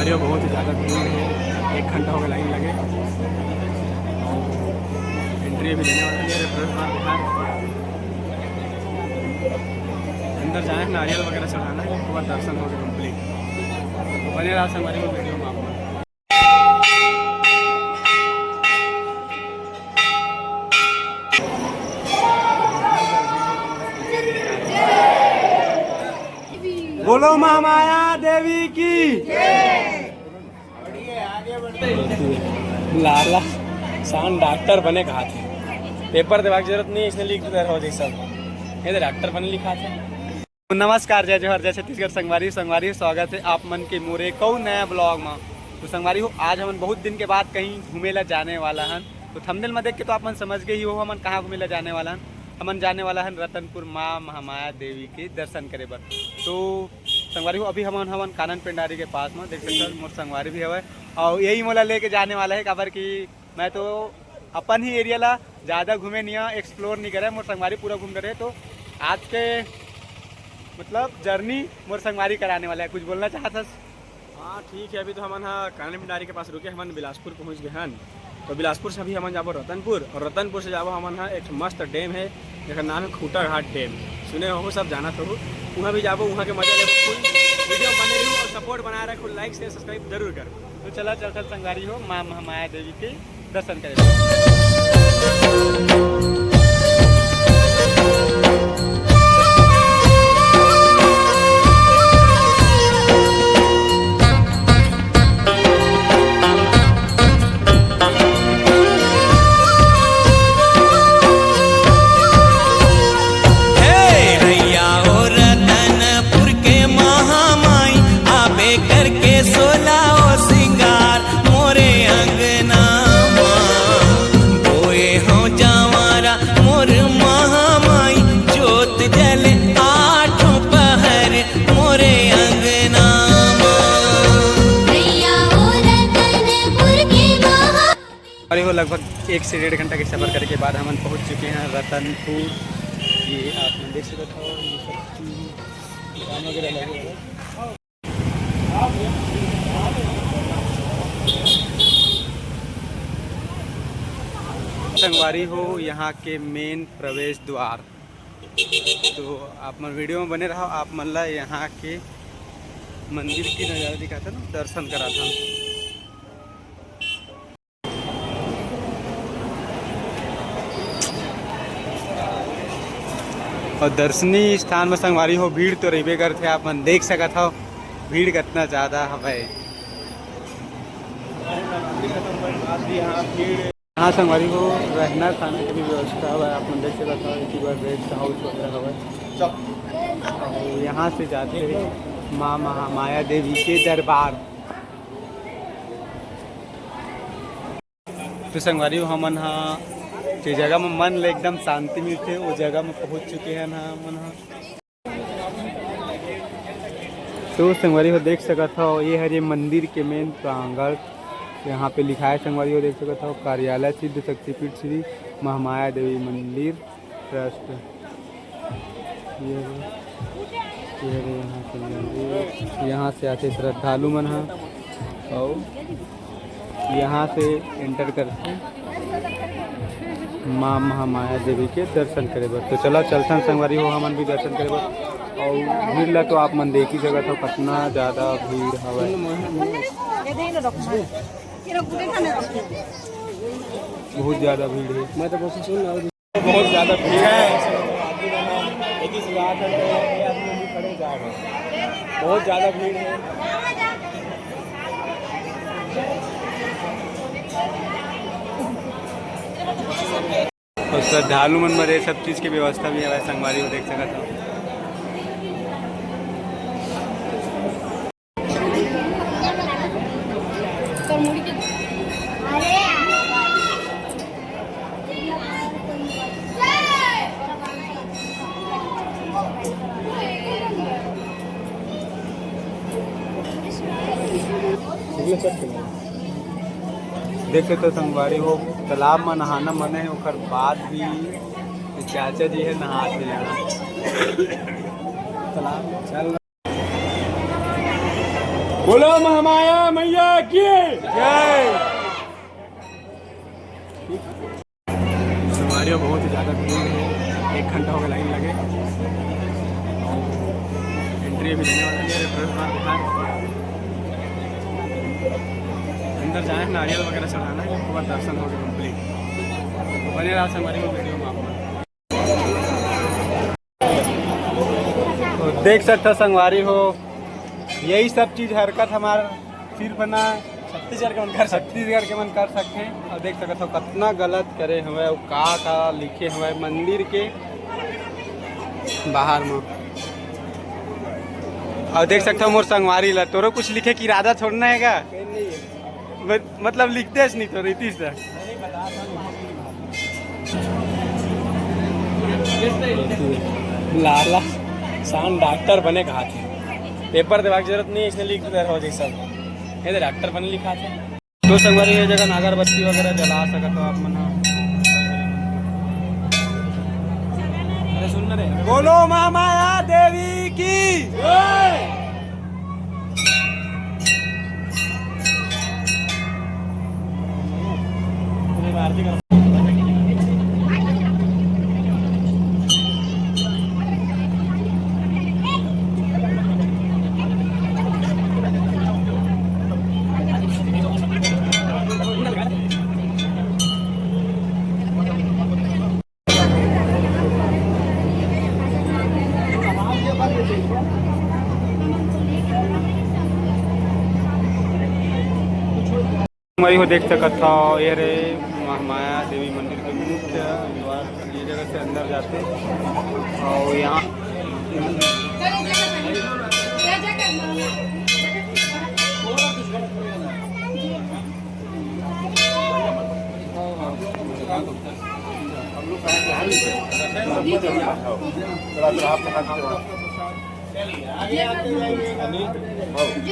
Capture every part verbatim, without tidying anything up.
अरे, बहुत ही ज़्यादा भीड़ है, एक घंटा हो गया लाइन लगे। एंट्री भी देने वाला है, प्रवेश द्वार बाहर। अंदर जाना है, नारियल वगैरह चढ़ाना है, एक बार दर्शन हो गए कंप्लीट। तो बने रहा संगवारी हो वीडियो में आप लोग। बोलो महामाया देवी की। लाला सान डॉक्टर बने कहा थे, पेपर देवा के जरूरत नहीं, इसने लिख दे रहो जैसा, ये तो डॉक्टर बने लिखा थे। नमस्कार, जय जोहार, जय छत्तीसगढ़ संगवारी, संगवारी हो, स्वागत है आप मन के मोरे कऊ नया ब्लॉग में। तो संगवारी हो, आज हमन बहुत दिन के बाद कहीं घूमे ला जाने वाला हन। तो थंबनेल में देख के तो आप मन समझ गए ही हो हमन कहाँ घूमे ला जाने वाला हन। हमन जाने वाला हन रतनपुर माँ महामाया देवी के दर्शन करे बर। तो संगवारी हो, अभी हमन हमन कानन पेंडारी के पास में देख सकते हो, मोर संगवारी भी हवय और यही मोला लेके जाने वाला है, काबर कि मैं तो अपन ही एरिया ला ज़्यादा घूमे नहीं, एक्सप्लोर नहीं करे, मोर संगवारी पूरा घूम करे। तो आज के मतलब जर्नी मोर संगवारी कराने वाला है। कुछ बोलना चाहत हस? हाँ, ठीक है, अभी तो हमन ह कानन भंडारी के पास रुके, हमन बिलासपुर पहुँच गए हन। तो बिलासपुर से अभी हमन जाबो रतनपुर, और रतनपुर से जाबो हमन ह एक ठो मस्त डैम है, जेकर नाम है खूंटा घाट डैम। सुने हो सब, जानत हो, वहाँ भी जाबो, वहाँ के मजा लेबो। फुल वीडियो बने रहो और सपोर्ट बनाए रखो, लाइक शेयर सब्सक्राइब जरूर करो। तो चला चलथन संगवारी हो माँ महामाया देवी के दर्शन करे। हे भैया हो रतनपुर के महामाई, आबे करके सोला ओ सिंगार मोरे अंगना मा। बोए हो जावारा मोर महामाई, जोत जले आठों पहर मोरे अंगना मा। भैया हो रतनपुर के महा- अरे हो, लगभग एक से डेढ़ घंटा के सफर करे के बाद हमन पहुंच चुके हैं रतनपुर। ये आप मन देख सकत हो, ये सब चीज दुकान वगैरह लगे हुए हैं। संगवारी हो, यहाँ के मेन प्रवेश द्वार, तो आप मन वीडियो में बने रहो, आप मन ला यहाँ के मंदिर के नज़ारा दिखाथन, दर्शन कराथन। और दर्शनीय स्थान में संगवारी हो, भीड़ तो रहिबे करथे, आप मन देख सकत हव भीड़ कितना ज़्यादा हवय। यहाँ संगवारी हो, रहना खाना के भी व्यवस्था हवय, आप मन देख सकत हव, एक बार रेस्ट हाउस वगैरह हवय। और यहाँ से जाते हैं माँ महामाया देवी के दरबार। तो संगवारी हो, हमन ह जे जगह में मन ले एकदम शांति मिलथे, वो जगह में पहुँच चुके हैं ना हमन ह। तो संगवारी हो, देख सकत हो, ये हरे मंदिर के मेन प्रांगण। यहाँ पे लिखा है संगवारी हो, देख सकत हो, कार्यालय सिद्ध शक्तिपीठ श्री महामाया देवी मंदिर ट्रस्ट। ये रे, ये रे, यहाँ से, यहाँ से आते श्रद्धालु मन ह, और यहाँ से एंटर करते माँ महामाया देवी के दर्शन करे बर। तो चला चलथन संगवारी हो, हमन भी दर्शन करे बर। और भीड़ ला तो आप मन देख ही सकत हो, कितना ज़्यादा भीड़ हवय। बहुत ज़्यादा भीड़ है। मैं तो बस सुन रहा हूँ। बहुत ज़्यादा भीड़ है। एक ही बात है, तो ये आदमी भी खड़े जा रहे हैं। बहुत ज़्यादा भीड़ है। और श्रद्धालु मन बर ये सब चीज़ की व्यवस्था भी है, संगवारी हो देख सकत हो। देख सकते हो संगवारी हो, तालाब में नहाना मना है, ओकर बाद भी चाचा जी है नहात हे। तालाब में चल बोलो महामाया मैया की जय। संगवारी हो, बहुत ही ज़्यादा भीड़ है, एक घंटा हो गया लाइन लगे। एंट्री अभी देने वाला नहीं है, प्रवेश द्वार बाहर। अंदर जाए, नारियल वगैरह चढ़ाना है, एक बार दर्शन हो गए कंप्लीट। तो बने रहा संगवारी हो वीडियो में आप लोग। तो देख सकता संगवारी हो, यही सब चीज हरकत हमार सिर्फ ना छत्तीसगढ़ के मन कर सकथे। छत्तीसगढ़ के मन कर सकथे। और देख सकत हो कितना गलत करे हवय, अउ का का लिखे हवय मंदिर के बाहर में। और देख सकत हो मोर संगवारी ला, तोरो कुछ लिखे के इरादा थोड़ा ना है का? मत-, मतलब लिखते नहीं तो रीति से। लाला सान डॉक्टर बने कहा थे, पेपर देवा के जरूरत नहीं है, इसने लिख दे रहो जैसा ये तो डॉक्टर बने लिखा थे। तो संगवारी ये जगह अगरबत्ती वगैरह जला सकत हो आप मन। अरे सुन ना रे। बोलो महामाया देवी की। संगवारी हो देख सकत हो, ये रे महामाया देवी मंदिर के मुख्य द्वार, ये जगह से अंदर जाते और यहाँ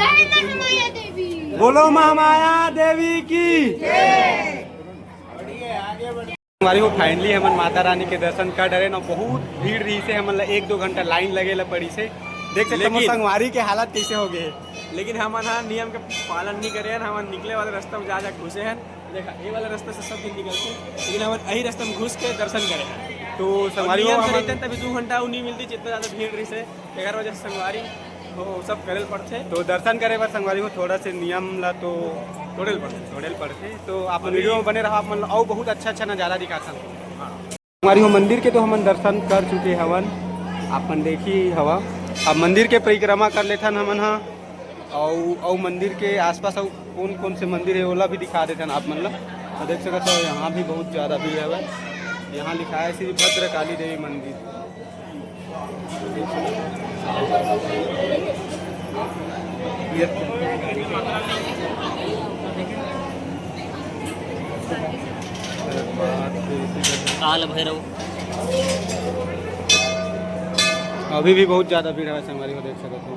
जय महामाया देवी। बोलो महामाया देवी की। संगवारी हो, finally हमन माता रानी के दर्शन कर डरेन अउ बहुत भीड़ रहिसे, हमन ला एक दो घंटा लाइन लगे ला पड़िसे। देख सकते हो लेकिन संगवारी के हालत कैसे हो गए। लेकिन हमन हा नियम के पालन नहीं करे हन, हमन निकले वाले रास्ता में जा जा घुसे हन। देखा, ये वाला रास्ता से सब दिन निकलते, लेकिन हमन यही रास्ता में घुस के दर्शन करे हन। तो और संगवारी हो, नियम से हमन रहते तभी दो घंटा उ नहीं मिलती, जितना ज़्यादा भीड़ रहिसे। एकर वजह से संगवारी हो सब करे ल पड़थे। तो दर्शन करे बर संगवारी हो थोड़ा से नियम ला तो तोड़े ल पड़थे। तोड़े ल पड़थे। तो आप अभी वीडियो में बने रहो, आप मन ला अउ बहुत अच्छा अच्छा नज़ारा दिखाथन। हाँ। संगवारी हो मंदिर के तो हमन दर्शन कर चुके हवन, आप मन देखी हवा। अब मंदिर के परिक्रमा कर लेथन हमन हा, अउ अउ मंदिर के आसपास अउ कौन कौन से मंदिर है ओला भी दिखा देथन आप मन ला। तो देख सकत हो यहाँ भी बहुत ज़्यादा भीड़ हवय। यहाँ लिखा है श्री भद्रकाली देवी मंदिर। काल भैरव। अभी भी बहुत ज़्यादा भीड़ है संगवारी हो, देख सकते हो।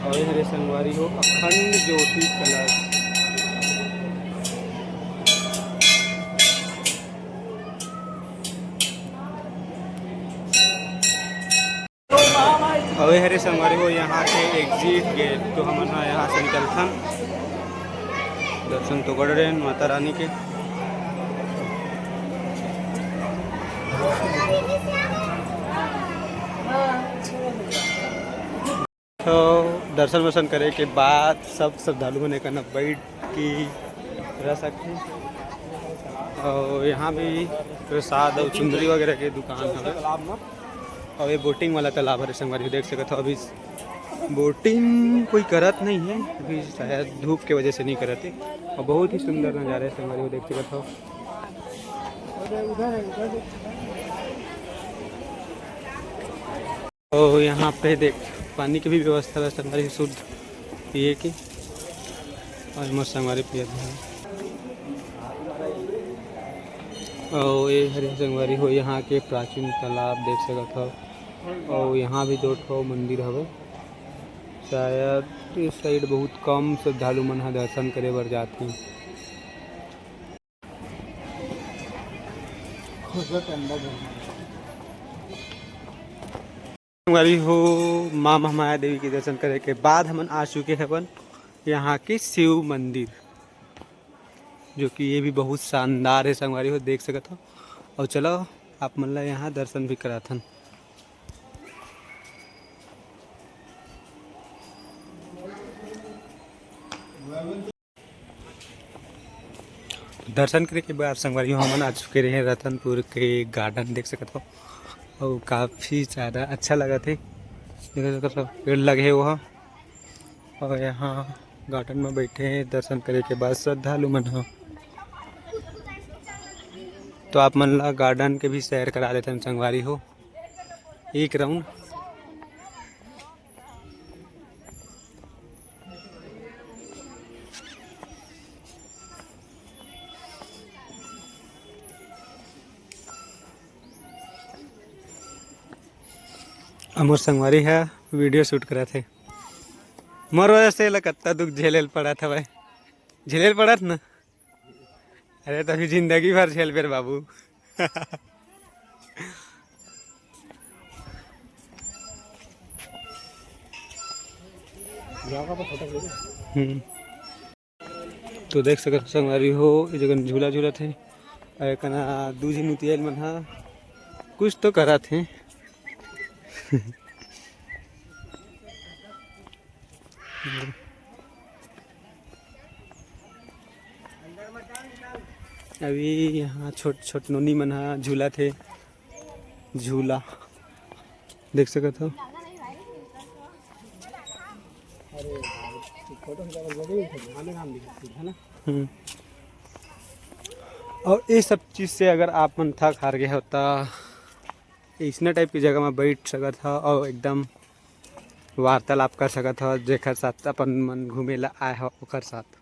और ये हरे संगवारी हो अखंड ज्योति कलश। अउ ये हरे संगवारी हो यहाँ के exit gate, तो हमन ह यहाँ से निकलथन दर्शन तो कर डरेन माता रानी के। तो दर्शन वर्शन करे के बाद सब श्रद्धालु मन एकन बैठ के रह सकथे। अउ यहाँ भी प्रसाद अउ चुंदरी वगैरह के दुकान हवे। अउ ये boating वाला तालाब हरे संगवारी हो, देख सकत हो। अभी boating कोई करत नहीं है, अभी शायद धूप के वजह से नहीं करत है। और बहुत ही सुंदर नज़ारा है संगवारी हो, देख सकत हो। तो यहाँ पे देख, पानी की भी व्यवस्था है संगवारी, शुद्ध पिए की। और मस्त संगवारी पिए हैं। और ये हरे संगवारी हो यहाँ के प्राचीन तालाब देख सकत हो। और यहाँ भी दो ठो मंदिर हवे। शायद इस side बहुत कम श्रद्धालु मन ह दर्शन करे बर जाथे। संगवारी हो, माँ महामाया देवी के दर्शन करे के बाद हमन आ चुके हवन यहाँ के शिव मंदिर, जो कि ये भी बहुत शानदार है संगवारी हो, देख सकत हो। और चलो, आप मन ला यहाँ दर्शन भी कराथन। दर्शन करे के बाद संगवारी हो, हमन आ चुके रहे रतनपुर के गार्डन, देख सकत हो, और काफ़ी ज़्यादा अच्छा लगत हे। देख सकत हो, पेड़ लगे हे वहाँ, और यहाँ गार्डन में बैठे हैं दर्शन करे के बाद श्रद्धालु मन ह। तो आप मन ला गार्डन के भी सैर करा देथन संगवारी हो, एक राउंड। अमर संगवारी है, वीडियो शूट करत हे। मोर वजह से एला कत्ता दुख झेले ल पड़त हवय। झेले ल पड़त न? अरे, तभी जिंदगी भर झेल बेर बाबू। हम्म। तो देख सकत हो संगवारी हो, ये जगह झूला झूलत हे। अउ एकना दू झिन उतियाइल मन ह कुछ तो करत हे। अभी यहाँ छोट छोट नोनी मन ह झूलत हे, झूला देख सकत हो। हम्म। और ये सब चीज़ से अगर आप मन थक हार गए हो, तो इसने टाइप की जगह में बैठ सकत हो और एकदम वार्तालाप कर सकत हो, जेकर साथ अपन मन घूमे ला आए हो, ओकर साथ।